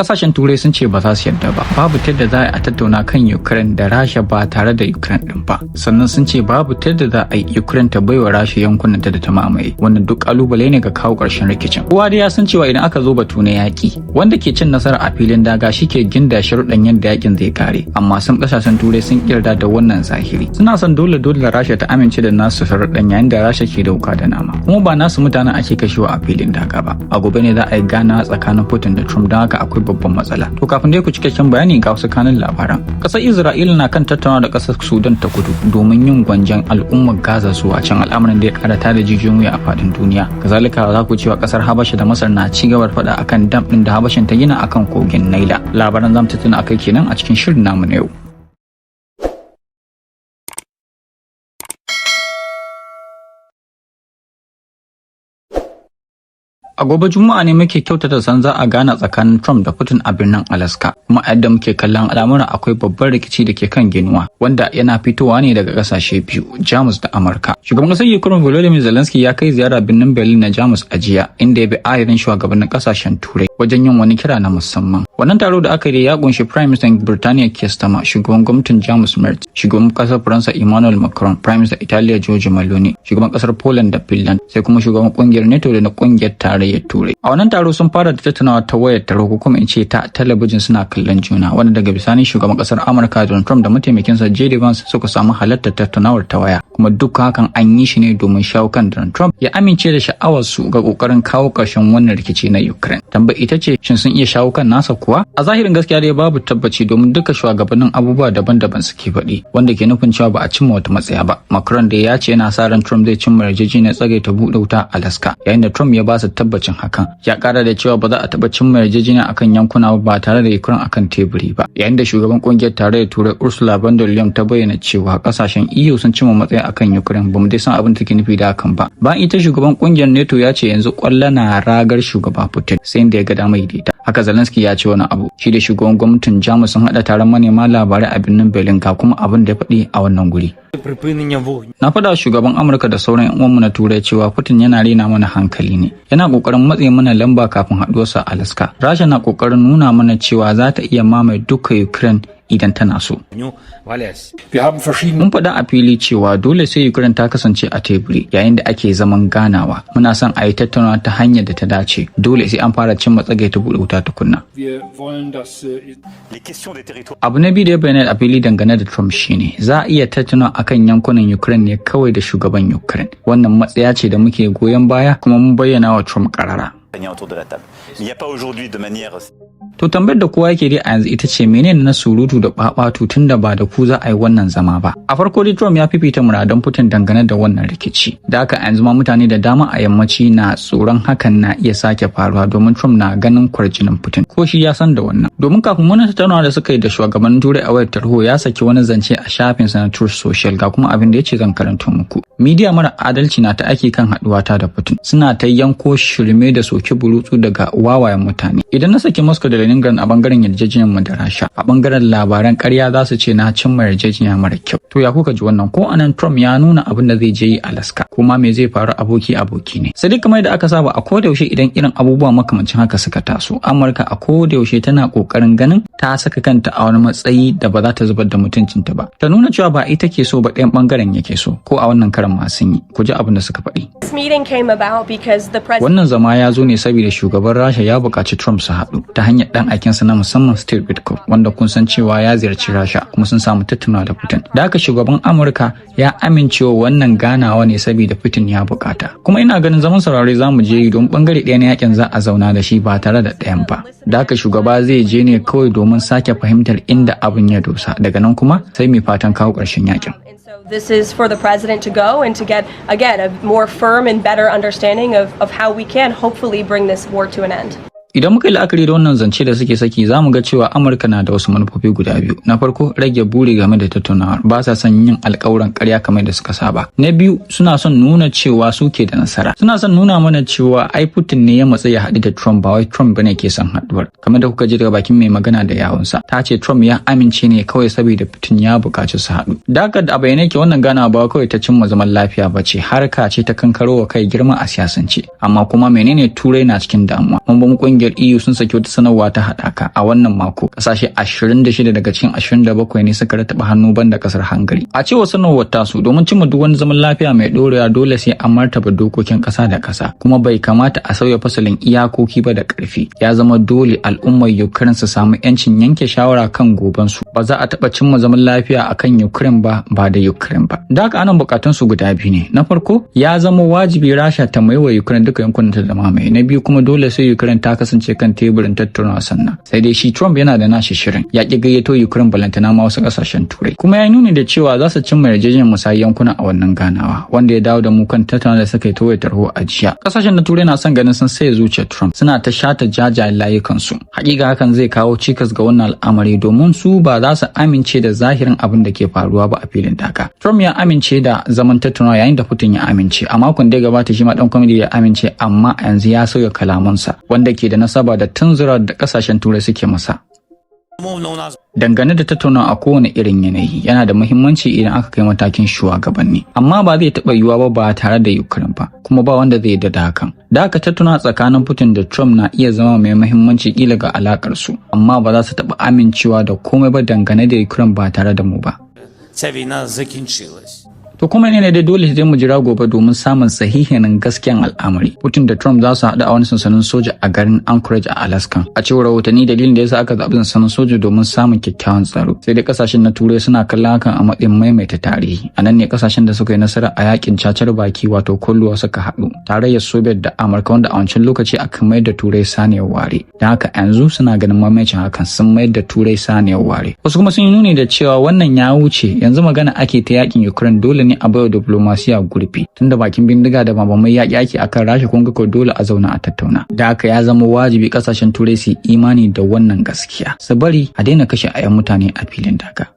Kasashen Turai sun ce ba za su yarda ba. Babu ta yadda za a tattauna kan Ukraine da Rasha ba tare da Ukraine din ba. Sannan sun ce babu ta yadda za a yi Ukraine ta baiwa Rasha yankunan ta da ta mamaye. Wannan duk kalubale ne ga kawo ƙarshen rikicin. Kowa dai ya san cewa idan aka zo batu na yaƙi, wanda ke cin nasara a filin daga shi ke ginda sharuɗan yadda yakin zai kare. Amma sun kasashen Turai sun yarda da wannan zahiri. Suna son dole dole Rasha ta amince da nasu sharuɗan, yayin da Rasha ke da wuka da nama. Kuma ba nasu mutanen ake kashewa a filin daga ba. A gobe ne za a yi gana tsakanin Putin da Trump, don haka akwai babban matsala. To, kafin dai ku cikakken bayani, ga wasu kanun labaran. Kasar Isra'ila na kan tattauna da kasar Sudan ta Kudu domin yin gwanjan al'ummar Gaza zuwa can, al'amarin da ya kara tada jijiyoyin wuya a fadin duniya. Kazalika za ku cewa kasar Habasha da Masar na ci gaba da faɗa akan dam ɗin da Habashin ta gina akan kogin Naila. Labaran zamu tattauna akai kenan a cikin shirin namu na yau. A gobe Juma'a ne muke kyautata san za a gana tsakanin Trump da Putin a birnin Alaska. Kuma a yadda muke kallon al'amuran, akwai babban rikici da ke kan ginuwa, wanda yana fitowa ne daga kasashe biyu, Jamus da Amurka. Shugaban kasar Ukraine Volodymyr Zelensky ya kai ziyara birnin Berlin na Jamus a jiya, inda ya bi ayarin shugabannin kasashen Turai wajen yin wani kira na musamman. Wannan taro da aka yi ya kunshi Prime Minister Birtaniya Keir Starmer, shugaban gwamnatin Jamus Merz, shugaban kasar Faransa Emmanuel Macron, Prime Minister Italiya Giorgio Meloni, shugaban kasar Poland da Finland, sai kuma shugaban kungiyar NATO da na kungiyar Tarayyar Turai. A wannan taro sun fara da tattaunawa ta wayar tarho, ko kuma in ce ta talabijin, suna kallon juna, wanda daga bisani shugaban kasar Amurka Donald Trump da mataimakinsa JD Vance suka samu halartar tattaunawar ta waya. Kuma duk hakan an yi shi ne domin shawo kan Donald Trump ya amince da sha'awar su ga kokarin kawo ƙarshen wannan rikici na Ukraine. Tambayar ita ce, shin sun iya shawo kan nasa kuwa? A zahirin gaskiya dai babu tabbaci, domin duka shugabannin abubuwa daban-daban suke faɗi, wanda ke nufin cewa ba a cimma wata matsaya ba. Macron da ya ce yana sa ran Trump zai cimma yarjejeniyar tsagaita buɗe wuta a Alaska, yayin da Trump ya ba su tabbacin hakan. Ya ƙara da cewa ba za a taɓa cimma yarjejeniya akan yankuna ba tare da Ukraine akan teburi ba. Yayin da shugaban kungiyar Tarayyar Turai Ursula von der Leyen ta bayyana cewa kasashen EU sun cimma matsaya akan Ukraine, bamu dai san abin da take nufi da hakan ba. Bayan ita, shugaban kungiyar NATO ya ce yanzu kwallo na ragar shugaba Putin, sai da ya ga dama daidaita. Haka Zelensky ya ce wani abu. Shi da shugaban gwamnatin Jamus sun haɗa taron manema labarai a birnin Berlin, ga kuma abin da ya faɗi a wannan guri. Припинення вогню. Na faɗa shugaban Amurka da sauran 'yan uwanmu na Turai cewa Putin yana rena mana hankali ne. Yana ƙoƙarin matse mana lamba kafin haɗuwarsa a Alaska. Rasha na ƙoƙarin nuna mana cewa za ta iya mamaye duka Ukraine idan tana so. В Алясці. Wir haben verschiedene Mun faɗa a fili cewa dole sai Ukraine ta kasance a teburi yayin da ake zaman ganawa. Muna son a yi tattaunawa ta hanyar da ta dace. Dole sai an fara cimma tsagaita buɗe wuta tukunna. Wir wollen, dass Les questions des territoires Abu na biyu da ya bayyana a fili dangane da Trump shine za a iya tattauna akan yankunan Ukraine ne kawai da shugaban Ukraine. Wannan matsaya ce da muke goyon baya, kuma mun bayyana wa Trump karara. autour de la table. Il n'y a pas aujourd'hui de manière To, tambayar da kowa yake dai a yanzu ita ce, menene na surutu da babatu tun da ba da ku za a yi wannan zama ba? A farko dai, Trump ya fifita muradan Putin dangane da wannan rikici. Da haka a yanzu ma mutane da dama a yammaci na tsoron hakan na iya sake faruwa, domin Trump na ganin kwarjinin Putin. Ko shi ya san da wannan. Domin kafin wannan tattaunawa da suka yi da shugabannin Turai a wayar tarho, ya saki wani zance a shafinsa na Truth Social, ga kuma abin da ya ce, zan karanto muku. "Media mara adalci na ta aiki kan haɗuwata da Putin. Suna ta yanko shirme da soki burutsu daga wawayen mutane. Idan na saki Moscow da Leningrad a bangaren yarjejeniyar mu da Rasha, a bangaren labaran ƙarya za su ce na cimma yarjejeniya mara kyau." To, ya kuka ji wannan? Ko anan Trump ya nuna abin da zai je yi Alaska. Kuma me zai faru, aboki aboki ne. Sai dai kamar yadda aka saba a koda yaushe idan irin abubuwa makamancin haka suka taso, Amurka a koda yaushe tana kokarin ganin ta saka kanta a wani matsayi da ba za ta zubar da mutuncinta ba. Ta nuna cewa ba ita ke so ba, ɗayan bangaren yake so. Ko a wannan karan ma sun yi. Ku ji abin da suka faɗi. This meeting came about because the president Wannan zama ya zo ne saboda shugaban Rasha ya buƙaci Trump su haɗu ta hanyar ɗan aikinsa na musamman Steve Witkoff, wanda kun san cewa ya ziyarci Rasha kuma sun samu tattaunawa da Putin. Da haka shugaban Amurka ya amincewa wannan ganawa ne saboda Putin ya buƙata. Kuma ina ganin zaman saurare za mu je yi, don bangare ɗaya na yakin za a zauna da shi ba tare da ɗayan ba. Da haka shugaba zai je ne kawai domin sake fahimtar inda abin ya dosa. Daga nan kuma sai mu fatan kawo ƙarshen yakin. And so this is for the president to go and to get, again, a more firm and better understanding of how we can hopefully bring this war to an end. Idan muka yi la'akari da wannan zance da suke saki, za mu ga cewa Amurka na da wasu manufofi guda biyu. Na farko, rage buri game da tattaunawar, ba sa son yin alkawuran karya kamar da suka saba. Na biyu, suna son nuna cewa su ke da nasara. Suna son nuna mana cewa ai Putin ne ya matsa ya haɗu da Trump, ba wai Trump bane ke son haɗuwar. Kamar da kuka ji daga bakin mai magana da yawunsa, ta ce Trump ya amince ne kawai saboda Putin ya buƙaci su haɗu. Da haka da a bayyane ke, wannan ganawa ba kawai ta cimma zaman lafiya ba ce, harka ce ta kankaro wa kai girma a siyasance. Amma kuma menene? Turai na cikin damuwa. Mambobin kungiyar Kungiyar EU sun saki wata sanarwa ta haɗaka a wannan mako. Kasashe 26 daga cikin 27 ne suka rattaba hannu banda kasar Hungary. A cewar sanarwar tasu, domin cimma duk wani zaman lafiya mai ɗorewa, dole sai an martaba dokokin ƙasa da ƙasa, kuma bai kamata a sauya fasalin iyakoki ba da ƙarfi. Ya zama dole al'ummar Ukraine su samu 'yancin yanke shawara kan gobensu. Ba za a taɓa cimma zaman lafiya akan Ukraine ba ba da Ukraine ba. Da haka anan bukatun su guda biyu ne. Na farko, ya zama wajibi Rasha ta maiwa Ukraine duka yankunan ta da mamaye. Na biyu kuma, dole sai Ukraine ta kasance kan teburin tattaunawa sannan. Sai dai shi Trump yana da nashi shirin. Ya ki gayyato Ukraine, balantana ma wasu kasashen Turai. Kuma ya nuni da cewa za su cimma yarjejeniyar musayar yankuna a wannan ganawa, wanda ya dawo da mu kan tattauna da suka yi ta wayar tarho a jiya. Kasashen na Turai na son ganin sun saye zuciyar Trump. Suna ta shata jajayen layukansu. Hakika hakan zai kawo cikas ga wannan al'amari, domin su ba za su amince da zahirin abin da ke faruwa ba a filin daga. Trump ya amince da zaman tattaunawa yayin da Putin ya amince. A makon da ya gabata shi ma dan kwamiti ya amince, amma a yanzu ya sauya kalamansa, wanda ke da nasaba da tunzura da kasashen Turai suke masa. Умовно, у нас Dangane da tattaunawa a kowane irin yanayi, yana da muhimmanci idan aka kai matakin shugabanni, amma ba zai taɓa yiwuwa ba ba tare da Ukraine ba, kuma ba wanda zai yarda da hakan. Da aka tattauna tsakanin Putin da Trump na iya zama mai muhimmanci kila ga alakar su, amma ba za su taɓa amincewa da komai ba dangane da Ukraine ba tare da mu ba. Ця війна закінчилась. To kuma ne dai, dole sai mu jira gobe domin samun sahihin gaskiyan al'amari. Putin da Trump za su haɗu a wani sansanin soja a garin Anchorage a Alaska. A cewar rahotanni, dalilin da yasa aka zaɓi sansanin soja domin samun kyakkyawan tsaro. Sai dai kasashen na Turai suna kallon hakan a matsayin maimaita tarihi. A nan ne kasashen da suka yi nasara a yakin cacar baki, wato Cold War, suka haɗu. Tarayyar Soviet da Amurka, wanda a wancan lokaci aka mayar da Turai saniyar ware. Don haka yanzu suna ganin mamacin hakan, sun mayar da Turai saniyar ware. Wasu kuma sun yi nuni da cewa wannan ya wuce, yanzu magana ake ta yakin Ukraine, dole ne a baiwa diplomasiya gurbi, tunda bakin bindiga da mabamai yaƙi ake akan Rasha. Kun ga ko dole a zauna a tattauna. Da haka ya zama wajibi kasashen Turai su yi imani da wannan gaskiya, su bari a daina kashe ayan mutane a filin daga.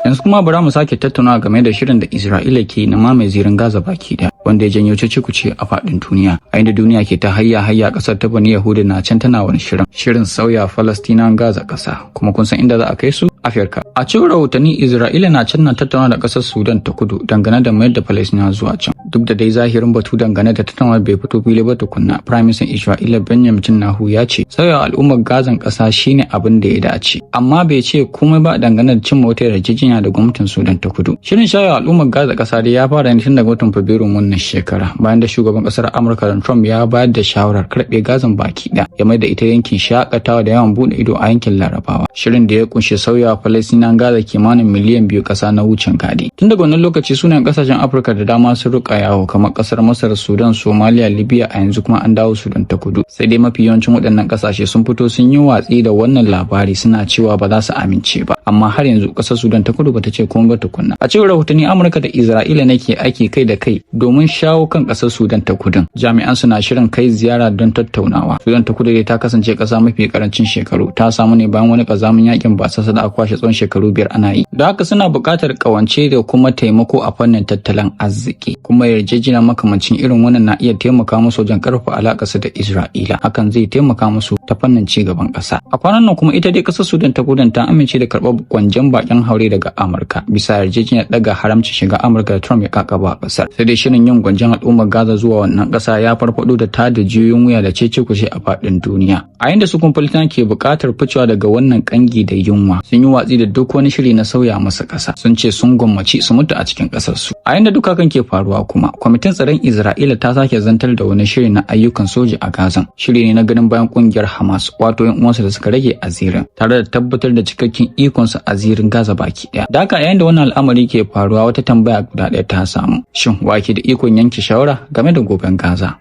Yanzu kuma bara mu sake tattaunawa game da shirin da Isra'ila ke na mamaye zirin Gaza baki daya, wanda ya janyo cece-kuce a faɗin duniya. A inda duniya ke ta hayya hayya, kasar ta Bani Yahuda na can tana wani shirin sauya Falastinan Gaza ƙasa, kuma kun san inda za a kai su? Afirka. A cewar rahotanni, Isra'ila na can na tattauna da ƙasar Sudan ta Kudu dangane da mayar da Falastina zuwa can. Duk da dai zahirin batu dangane da tattaunawar bai fito fili ba tukunna, Prime Minister Isra'ila Benjamin Netanyahu ya ce sauya al'ummar Gazan ƙasa shine abin da ya dace, amma bai ce komai ba dangane da cimma wata yarjejeniya da gwamnatin Sudan ta Kudu. Shirin sauya al'ummar Gaza ƙasa dai ya fara ne tun daga watan Fabrairun wannan shekara, bayan da shugaban ƙasar Amurka Donald Trump ya bayar da shawarar karɓe Gazan baki ɗaya, ya mai da ita yankin shakatawa da yawan buɗe ido a yankin Larabawa. Shirin da ya kunshi sauya Falasɗinawan Gaza kimanin miliyan 2 ƙasa na wucin gadi. Tun daga wannan lokaci sunayen ƙasashen Afirka da dama sun rika yawo, kamar ƙasar Masar, Sudan, Somalia, Libya, a yanzu kuma an dawo Sudan ta Kudu. Sai dai mafi yawancin waɗannan ƙasashe sun fito sun yi watsi da wannan labari, suna cewa ba za su amince ba. Amma har yanzu ƙasar Sudan ta Kudu bata ce komai ba tukunna. A cewar rahotanni, Amurka da Isra'ila ne ke aiki kai da kai domin shawo kan ƙasar Sudan ta Kudu. Jami'an suna shirin kai ziyara don tattaunawa. Sudan ta Kudu dai ta kasance ƙasa mafi karancin shekaru. Ta samu ne bayan wani ƙazamin yakin basasa da aka kwashe tsawon shekaru 5 ana yi. Da haka suna buƙatar ƙawance da kuma taimako a fannin tattalin arziki. Kuma yarjejeniya makamancin irin wannan na iya taimaka musu wajen ƙarfafa alaƙarsu da Isra'ila. Hakan zai taimaka musu ta fannin ci gaban ƙasa. A kwanan nan kuma ita dai ƙasar Sudan ta Kudu ta amince da karɓar gwanjan bakin haure daga Amurka bisa yarjejeniyar ɗaga haramci shiga Amurka da Trump ya kakaba a ƙasar. Sai dai shirin yin gwanjan al'ummar Gaza zuwa wannan ƙasa ya farfaɗo da tada jiyoyin wuya da cece kuce a faɗin duniya. A yayin da su kuma ke buƙatar ficewa daga wannan ƙangi da yunwa, sun yi watsi da duk wani shiri na sauya masa ƙasa. Sun ce sun gwammaci su mutu a cikin ƙasar su. A yayin da duk hakan ke faruwa kuma, kwamitin tsaron Isra'ila ta sake zantar da wani shiri na ayyukan soja a Gazan. Shiri ne na ganin bayan kungiyar Hamas, wato yan uwansu da suka rage a zirin, tare da tabbatar da cikakken ikonsu a zirin Gaza baki ɗaya. Da haka yayin da wannan al'amari ke faruwa, wata tambaya guda ɗaya ta samu. Shin wa ke da ikon yanke shawara game da goben Gaza?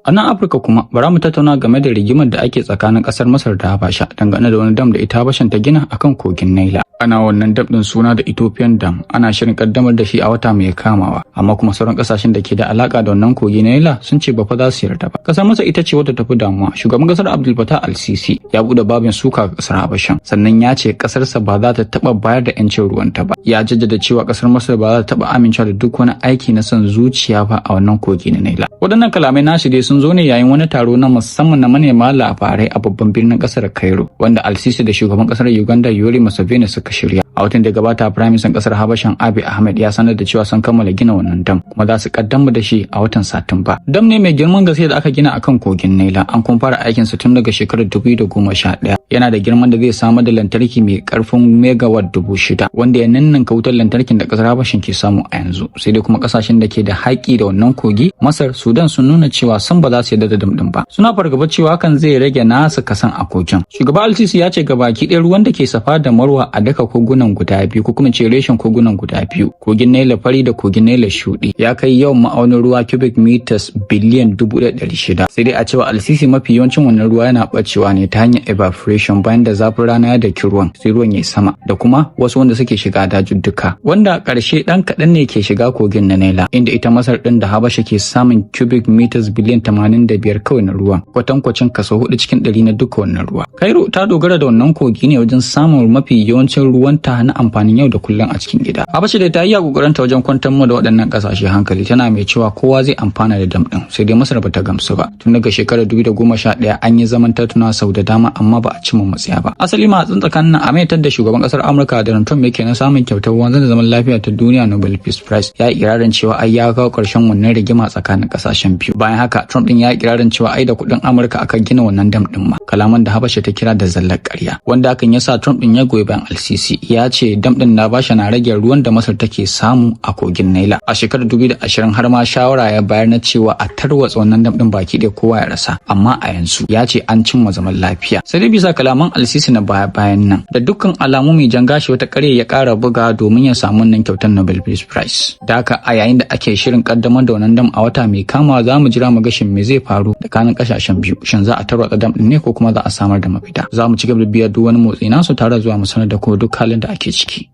A nan Afirka kuma, bara mu tattauna game da rigimar da ake tsakanin kasar Masar da Habasha dangane da wani dam da ita Habashan ta gina akan kogin Naila. Ana wannan dam din suna da Ethiopian Dam, ana shirin kaddamar da shi a wata mai kamawa, amma kuma sauran kasashen da ke da alaka da wannan kogi Naila sun ce ba fa za su yarda ba. Kasar Masar ita ce wadda tafi damuwa. Shugaban kasar Abdul Fattah al-Sisi ya bude babin suka ga kasar Habashan, sannan ya ce kasarsa ba za ta taba bayar da 'yancin ruwanta ba. Ya jaddada cewa kasar Masar ba za ta taba amincewa da duk wani aiki na son zuciya ba a wannan kogi na Naila. Waɗannan kalamai nashi dai sun zo ne yayin wani taro na musamman na manema labarai a babban birnin kasar Cairo, wanda Al-Sisi da shugaban kasar Uganda Yoweri Museveni suka shirya. A watan da gabata, Prime Minister kasar Habashan Abiy Ahmed ya sanar da cewa sun kammala gina wannan dam, kuma za su kaddamar da shi a watan Satumba. Dam ne mai girman gaske da aka gina akan kogin Naila. An kuma fara aikin sa tun daga shekarar 2011. Yana da girman da zai samar da lantarki mai karfin megawatt 6,000, wanda ya ninninka wutar lantarkin da kasar Habashin ke samu a yanzu. Sai dai kuma kasashen da ke da haƙƙi da wannan kogi, Masar, Sudan, sun nuna cewa san ba za su yarda da dam din ba. Suna fargaba cewa hakan zai rage nasu kasan a kogin. Shugaba Al-Sisi ya ce gabaki ɗaya ruwan da ke Safa da Marwa a duka kogunan guda biyu, ko kuma ce reshen kogunan guda biyu, kogin Naila fari da kogin Naila shuɗi, ya kai yawan ma'aunin ruwa cubic meters biliyan 1,600. Sai dai a cewa Al-Sisi, mafi yawancin wannan ruwa yana bacewa ne ta hanyar evaporation, bayan da zafin rana ya daki ruwan sai ruwan ya sama, da kuma wasu wanda suke shiga dajujjuka, wanda ƙarshe ɗan kaɗan ne ke shiga kogin na Naila, inda ita Masar ɗin da Habasha ke samun cubic meters biliyan 85 kawai na ruwan, kwatankwacin kaso 4% na duka wannan ruwa. Cairo ta dogara da wannan kogi ne wajen samun mafi yawancin ruwanta na amfanin yau da kullum a cikin gida. Habasha dai ta yi kokarin ta wajen kwantar mu da waɗannan ƙasashe hankali, tana mai cewa kowa zai amfana da dam ɗin. Sai dai Masar bata gamsu ba. Tun daga shekarar 2011 an yi zaman tattaunawa sau da dama, amma ba a cimma matsaya ba. Asali ma tsakanin nan a da shugaban ƙasar Amurka Donald Trump yake na samun kyautar wanzar da zaman lafiya ta duniya, Nobel Peace Prize, ya yi ikirarin cewa ai ya kawo ƙarshen wannan rigima tsakanin ƙasashen biyu. Bayan haka, Trump din ya yi ikirarin cewa ai da kuɗin Amurka aka gina wannan dam din ma, kalaman da Habasha ta kira da zallar ƙarya, wanda hakan ya sa Trump din ya goyi bayan Al-Sisi. Ya ce dam din na Habasha na rage ruwan da Masar take samu a kogin Naila. A shekarar 2020 har ma shawara ya bayar na cewa a tarwatsa wannan dam din baki ɗaya, kowa ya rasa, amma a yanzu ya ce an cimma zaman lafiya. Sai dai bisa kalaman Al-Sisi na baya bayan nan, da dukkan alamu mai jan gashi wata ƙarya ya ƙara buga domin ya samu wannan kyautar Nobel Peace Prize. Da haka, a yayin da ake shirin kaddamar da wannan dam a wata mai kama, za mu jira mu ga shin me zai faru tsakanin kasashen biyu. Shin za a tarwatsa dam din ne ko kuma za a samar da mafita? Za mu ci gaba da biyar duk wani motsi nasu tare zuwa mu sanar da ku duk halin da ake ciki.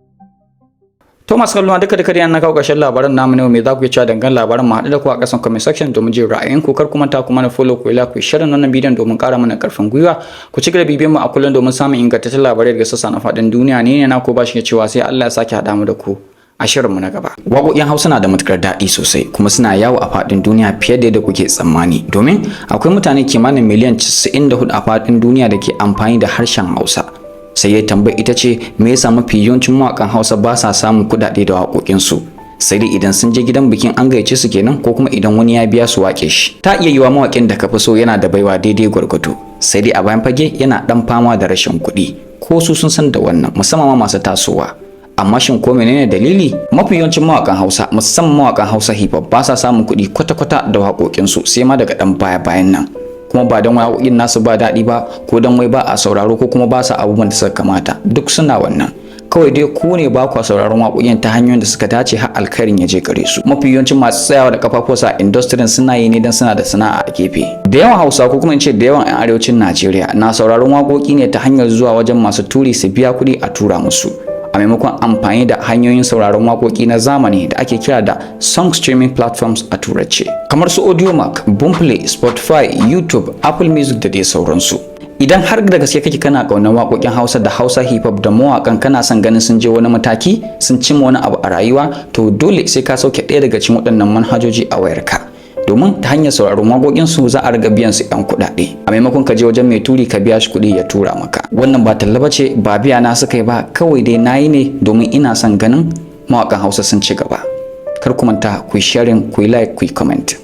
To masu kallo, duka duka dai na kawo ƙarshen labaran namu ne. Me za ku iya cewa dangane labaran? Mu haɗu da ku a ƙasan comment section domin jin ra'ayinku. Kar ku manta ku mana follow, ku like, ku share wannan bidiyon domin ƙara mana ƙarfin gwiwa. Ku ci gaba da bibiyan mu a kullum domin samun ingantattun labarai daga sassa na faɗin duniya. Ni ne na ku bashi cewa sai Allah ya sake haɗa mu da ku a shirinmu na gaba. Waƙoƙin Hausa na da matuƙar daɗi sosai, kuma suna yawo a faɗin duniya fiye da yadda kuke tsammani, domin akwai mutane kimanin miliyan 94 a faɗin duniya da ke amfani da harshen Hausa. Sai ya tambayi ita ce, me yasa mafi yawancin mawaƙan Hausa ba sa samun kuɗaɗe da waƙoƙinsu? Sai dai idan sun je gidan bikin an gayyace su kenan, ko kuma idan wani ya biya su waƙe shi. Ta iya yiwa mawaƙin da ka fi so yana da baiwa daidai gwargwado, sai dai a bayan fage yana ɗan fama da rashin kuɗi. Ko su sun san da wannan, musamman ma masu tasowa. Amma shin ko menene dalili mafi yawancin mawakan Hausa, musamman mawakan Hausa hip hop, ba sa samun kuɗi kwata-kwata da waƙoƙinsu sai ma daga ɗan baya-bayan nan? Kuma ba don waƙoƙin nasu ba daɗi ba, ko don wai ba a sauraro, ko kuma ba sa abubuwan da suka kamata. Duk suna wannan, kawai dai ku ne ba kwa sauraron waƙoƙin ta hanyoyin da suka dace har alkhairin ya je gare su. Mafi yawancin masu tsayawa da kafafuwansu a industry suna yi ne don suna da sana'a a gefe. Da yawan Hausa, ko kuma in ce da yawan 'yan arewacin Najeriya, na sauraron waƙoƙi ne ta hanyar zuwa wajen masu turi su biya kuɗi a tura musu, a maimakon amfani da hanyoyin sauraron waƙoƙi na zamani da ake kira da song streaming platforms a turance, kamar su Audiomack, Boomplay, Spotify, YouTube, Apple Music da dai sauransu. Idan har da gaske kake kana ƙaunar waƙoƙin Hausa da Hausa hip hop da mawaƙan, kana son ganin sun je wani mataki, sun cimma wani abu a rayuwa, to dole sai ka sauke ɗaya daga cikin waɗannan manhajoji a wayarka, domin ta hanyar sauraron waƙoƙin su za a riga biyan su ɗan kuɗaɗe, a maimakon ka je wajen mai turi ka biya shi kuɗi ya tura maka. Wannan ba talla ba ce, ba biya na suka yi ba, kawai dai nayi ne domin ina son ganin mawaƙan Hausa sun ci gaba. Kar ku manta ku yi sharing, ku yi like, ku yi comment.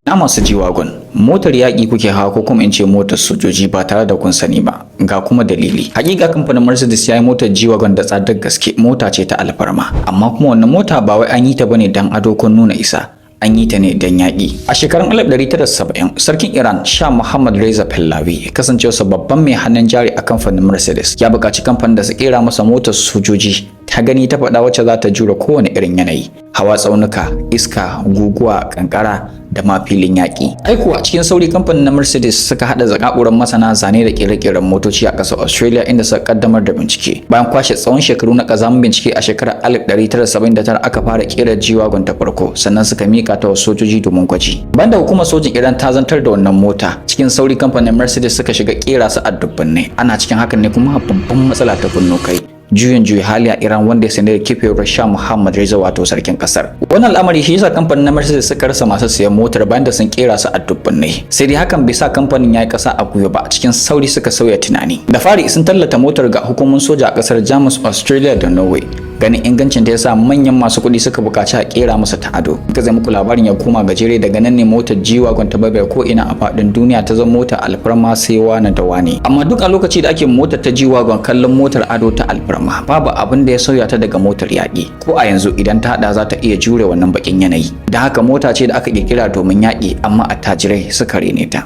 Na masu G-Wagon, motar yaƙi kuke hawa, ko kuma in ce motar sojoji, ba tare da kun sani ba, ga kuma dalili. Hakika kamfanin Mercedes ya yi motar G-Wagon da tsadar gaske, mota ce ta alfarma. Amma kuma wannan mota ba wai an yi ta bane dan ado ko nuna isa. An yi ta ne don yaƙi. A shekarun 1970, Sarkin Iran Shah Muhammad Reza Pahlavi, kasancewarsa babban mai hannun jari a kamfanin Mercedes, ya buƙaci kamfanin da su ƙera masa motar sojoji ta gani ta faɗa, wacce za ta jure kowane irin yanayi. Hawa tsaunuka, iska, guguwa, kankara da ma filin yaƙi. Ai kuwa cikin sauri kamfanin na Mercedes suka haɗa zakakuran masana zane da ƙere-ƙeren motoci a ƙasar Australia, inda suka kaddamar da bincike. Bayan kwashe tsawon shekaru na ƙazamin bincike, a shekarar 1979 aka fara ƙera G-Wagon ta farko, sannan suka mika ta wa sojoji domin gwaji. Banda hukumar sojin Iran ta zantar da wannan mota, cikin sauri kamfanin Mercedes suka shiga ƙera su a dubbannai. Ana cikin hakan ne kuma babban matsala ta kunno kai. Juyin juyi hali a Iran wanda ya sanar da kifewar Shah Muhammad Reza, wato sarkin kasar. Wannan al'amari shi yasa kamfanin na Mercedes suka rasa masu siyan motar bayan da sun kera su a dubbunai. Sai dai hakan bai sa kamfanin ya yi kasa a gwiwa ba, cikin sauri suka sauya tunani. Da fari sun tallata motar ga hukumomin soja a kasar Jamus, Australia da Norway. Ganin ingancin ta yasa manyan masu kuɗi suka buƙaci a kera masa ta ado. Ka zai muku labarin ya koma gajere, daga nan ne motar G-Wagon ta babar ko ina a faɗin duniya, ta zama mota alfarma sai wani da wani. Amma duk a lokaci da ake motar ta G-Wagon kallon motar ado ta alfarma, babu abin da ya sauya ta daga motar yaƙi. Ko a yanzu idan ta haɗa, za ta iya jure wannan bakin yanayi. Da haka mota ce da aka kirkira domin yaƙi, amma attajirai suka rene ta.